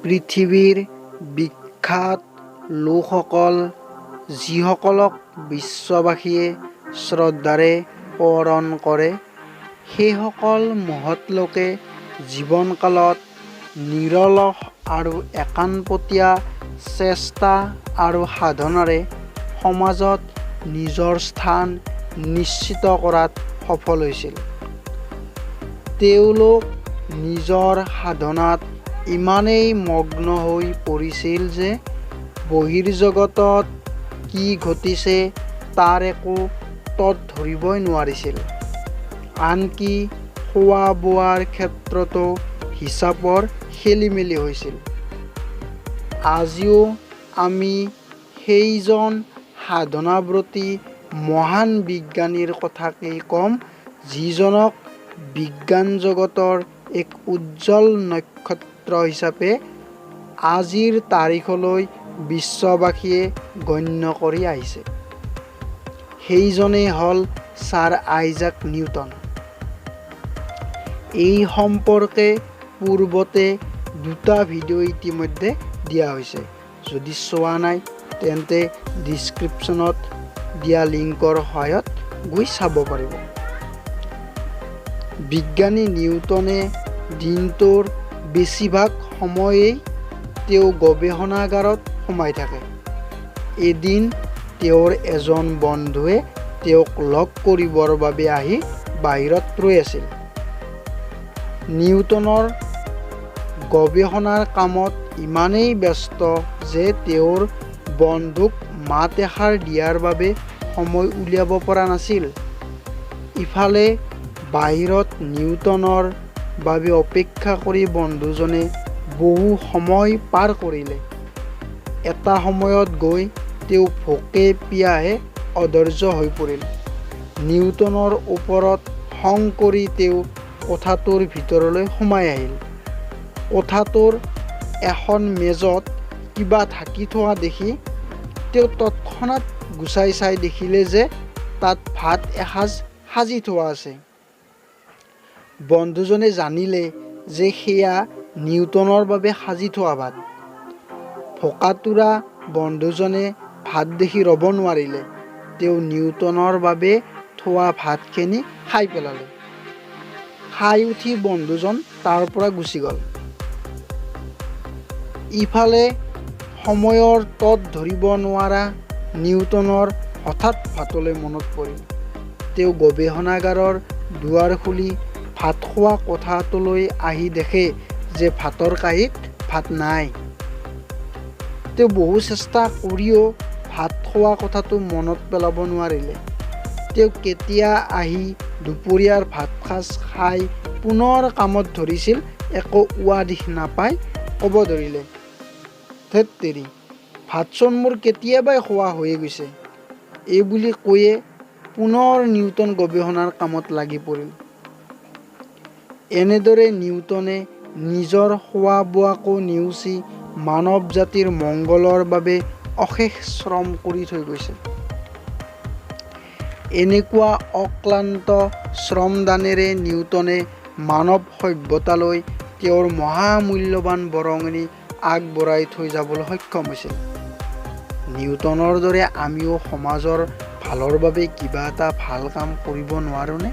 পৃথিৱীৰ বিখ্যাত লোকসকল, যিসকলক বিশ্ববাসীয়ে শ্ৰদ্ধাৰে সোঁৱৰণ কৰে, সেইসকল মহৎ লোকে জীৱনকালত নিৰলস আৰু একাণপতীয়া চেষ্টা আৰু সাধনাৰে সমাজত নিজৰ স্থান নিশ্চিত কৰাত সফল হৈছিল। তেওঁলোক নিজৰ সাধনাত ইমানেই মগ্ন হৈ পৰিছিল যে বহিৰ্জগতত কি ঘটিছে তাৰ একো তত ধৰিবই নোৱাৰিছিল। আনকি খোৱা-বোৱাৰ ক্ষেত্ৰতো হিচাপৰ খেলিমেলি হৈছিল। আজিও আমি সেইজন সাধনাব্ৰতী মহান বিজ্ঞানীৰ কথাকেই ক'ম, যিজনক বিজ্ঞান জগতৰ এক উজ্জ্বল নক্ষত্ৰ হিচাপে আজিৰ তাৰিখলৈ বিশ্ববাসীয়ে গণ্য কৰি আহিছে। সেইজনেই হ'ল ছাৰ আইজাক নিউটন। এই সম্পৰ্কে পূৰ্বতে দুটা ভিডিঅ' ইতিমধ্যে দিয়া হৈছে। যদি চোৱা নাই তেন্তে ডিছক্ৰিপশ্যনত দিয়া লিংকৰ সহায়ত গৈ চাব পাৰিব। বিজ্ঞানী নিউটনে দিনটোৰ বেছিভাগ সময়েই তেওঁ গৱেষণাগাৰত সোমাই থাকে। এদিন তেওঁৰ এজন বন্ধুৱে তেওঁক লগ কৰিবৰ বাবে আহি বাহিৰত ৰৈ আছিল। নিউটনৰ গৱেষণাৰ কামত ইমানেই ব্যস্ত যে তেওঁৰ বন্ধুক মাত এষাৰ দিয়াৰ বাবে সময় উলিয়াব পৰা নাছিল। ইফালে বাহিৰত নিউটনৰ বাবে অপেক্ষা কৰি বন্ধুজনে বহু সময় পাৰ কৰিলে। এটা সময়ত গৈ তেওঁ ভোকে পিয়াহে অধৈৰ্য হৈ পৰিল। নিউটনৰ ওপৰত খং কৰি তেওঁ কোঠাটোৰ ভিতৰলৈ সোমাই আহিল। কোঠাটোৰ এখন মেজত কিবা ঢাকি থোৱা দেখি তেওঁ তৎক্ষণাত গুচাই চাই দেখিলে যে তাত ভাত এসাঁজ সাজি থোৱা আছে। বন্ধুজনে জানিলে যে সেয়া নিউটনৰ বাবে সাজি থোৱা ভাত। ভোকাতুৰা বন্ধুজনে ভাত দেখি ৰ'ব নোৱাৰিলে। তেওঁ নিউটনৰ বাবে থোৱা ভাতখিনি খাই পেলালে। খাই উঠি বন্ধুজন তাৰ পৰা গুচি গ'ল। ইফালে সময়ৰ তত ধৰিব নোৱাৰা নিউটনৰ হঠাৎ ভাতলৈ মনত পৰিল। তেওঁ গৱেষণাগাৰৰ দুৱাৰ খুলি ভাত খোৱা কোঠাটোলৈ আহি দেখে যে ভাতৰ কাঁহীত ভাত নাই। তেওঁ বহু চেষ্টা কৰিও ভাত খোৱা কথাটো মনত পেলাব নোৱাৰিলে। তেওঁ কেতিয়া আহি দুপৰীয়াৰ ভাতসাঁজ খাই পুনৰ কামত ধৰিছিল একো উৱাদিহ নাপাই ক'ব ধৰিলে, ধেৎ তেৰি, ভাতচোন মোৰ কেতিয়াবাই খোৱা হৈয়ে গৈছে। এইবুলি কৈয়ে পুনৰ নিউটন গৱেষণাৰ কামত লাগি পৰিল। এনেদৰে নিউটনে নিজৰ খোৱা-বোৱাকো নেওচি মানৱ জাতিৰ মংগলৰ বাবে অশেষ শ্ৰম কৰি থৈ গৈছে। এনেকুৱা অক্লান্ত শ্ৰমদানেৰে নিউটনে মানৱ সভ্যতালৈ তেওঁৰ মহামূল্যৱান বৰঙণি আগবঢ়াই থৈ যাবলৈ সক্ষম হৈছিল। নিউটনৰ দৰে আমিও সমাজৰ ভালৰ বাবে কিবা এটা ভাল কাম কৰিব নোৱাৰোঁনে?